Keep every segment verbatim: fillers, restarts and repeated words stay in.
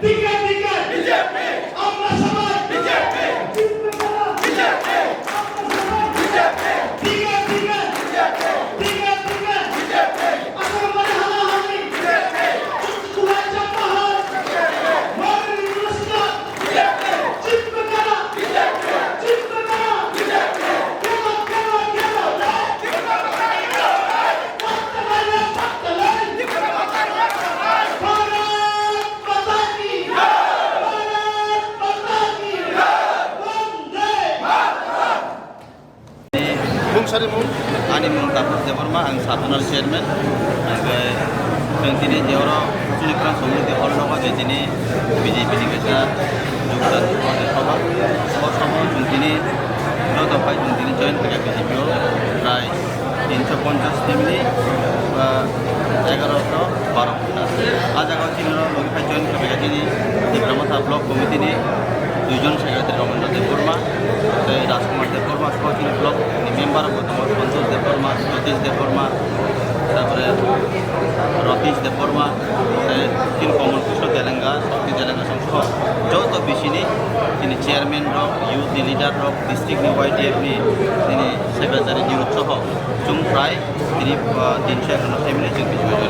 টিকে টিকে বিজেপি। আমরা সবাই বিজেপি। জিতবে কারা? বিজেপি। আমরা সবাই বিজেপি। টিকে টিকে বিজেপি। টিকে টিকে বিজেপি। আসাম মানে হানাহানি। বিজেপি। কুমার চাম্পাহার। বিজেপি। মরণ ইউনিভার্সিটি। বিজেপি। জিতবে কারা? বিজেপি। জিতবে কারা? বিজেপি। কেন, কেন, কেন? Bung sari mung? Ani mung Tapas Debbarma, ang sub zonal chairman. Ang chwng tini je oro Chunikrang Samiti hall nogo je tini B J P ni kaisa jogdan sabha. O sabha o chwng tini joto phai chwng tini join khaikha B J P o. Prai tinso ponchas team ni, ah, egaroso baro ghonta. Ah jaga o chini oro logi phai join khaikha chini Tipra Motha block committee ni duijon secretary Ramendra Debbarma, tei Rajkumar Debbarma, sabo chini block ni member bo tongo Santosh Debbarma, Jyotish Debbarma, tarpore Ratish Debbarma, tei chini Kamal Krishna Delenga, Shakti Delenga song song joto bisini chini chairman rok, youth ni leader rok, district ni Y T F ni chini secretary Nirud soho chwng prai tini, ah, tinso ekhono family chwng bisini.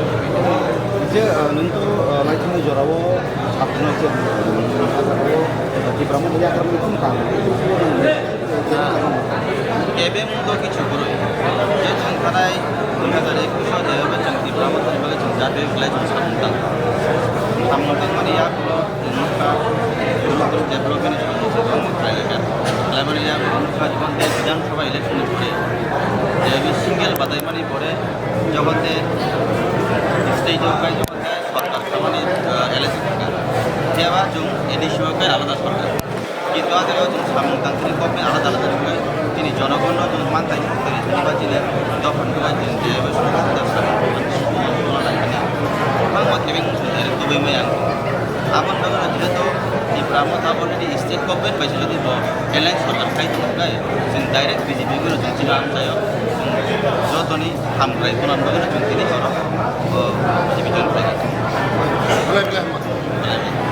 Je, ah, nwng to, ah, laithani jorao sabno khe, ah, jorao, ah, Tipra Motha yakarmani phone kha. Ah, ebe mungto kichu kwrwi. Je thangkhanai dui hazar ekush o je ebe chwng Tipra Mothani bagwi chwng jatwi khlai chwng samung tang. Samung tangmani yagulo chwng nukha, development ni samung se tongmung khlai lekha. Khlaimani yagulo nukha, jibon de Bidhan Sabha election ni pore, je ebe single badaimani pore, jokon de state o kai jokon de sorkar thamani, ah, election thangkha. Phiya ba chwng A D C o kai alada sorkar. Kintu ah jagao chwng samung tang chini government alada alada rwkhe chini jonogonno chwng manthai twi twi ba chini dophani bagwi chwng je abo samung tang chwng samung tang chwng tongna nai hwnwi bangma kebeng chwng je tubui maya wng. Aboni bagwi no jehetu Tipra Motha already state government bai se jodi bo alliance sorkar khai tong khe chwng direct B J P gwi no chwng chini amchaio chwng jotoni hamkrai tongna bagwi no chwng tini oro, o, division khlai.